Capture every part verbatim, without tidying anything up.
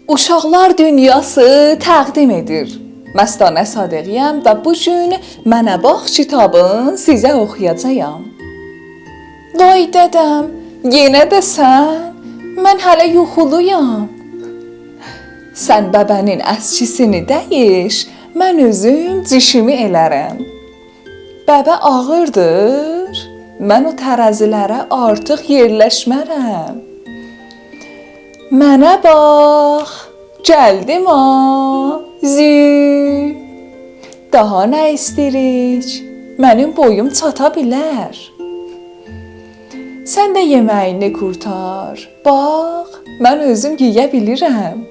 اوشاقلار دونیاسی تقدیم ائدیر. مستانه صادقی‌یم و بو گون «منه باخ» کیتابین سیزه اوخویاجاغام. وای دده‌م، یئنه ده سن؟ من هله یوخولویام. سن ببه‌نین اسکی‌سینی دییش، من اؤزوم جیشیمی ائله‌رم. ببه آغیردیر، من او ترزی‌لره آرتیق یئرلشمه‌رم. منه باخ، گلدیم ها، زو. داها نه ایسته‌ییریک؟ منیم بویوم چاتا بیلر. سن ده یئمه‌یینی قورتار. باخ، من اؤزوم یئیه بیلیرم.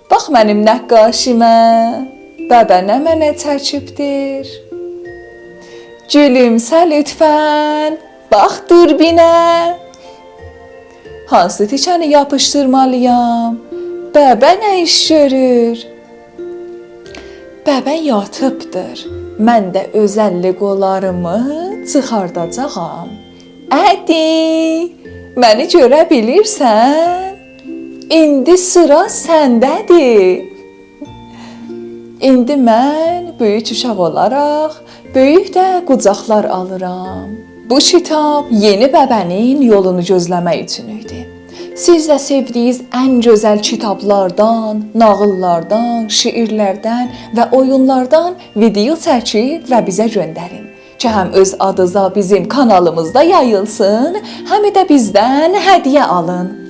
باخ منیم نقاشیمه، ببه نمنه چکیبدیر. گولومسه لطفاً، باخ دوربینه. هانسی تیکه‌نی یاپیشدیرمالی‌یام؟ ببه نه ایش گؤرور؟ ببه یاتیبدیر. من ده اؤزل لئقولاریمی چیخارداجاغام. ادی، منی گؤره بیلیرسن؟ ایندی سیرا سنده‌دیر. ایندی من بؤیوک اوشاق اولاراق، بؤیوک ده قوجاقلار آلیرام. بو کیتاب یئنی ببه‌نین یولونو گؤزله‌مک اوچون ایدی. سیز ده سئودیگینیز ان گؤزل کیتابلاردان، ناغیللاردان، شعرلردن و اویونلاردان ویدئو چکیب و بیزه گؤندرین کی، هم اؤز آدینیزا بیزیم کانالیمیزدا یاییلسین، هم ده بیزدن هدیه آلین.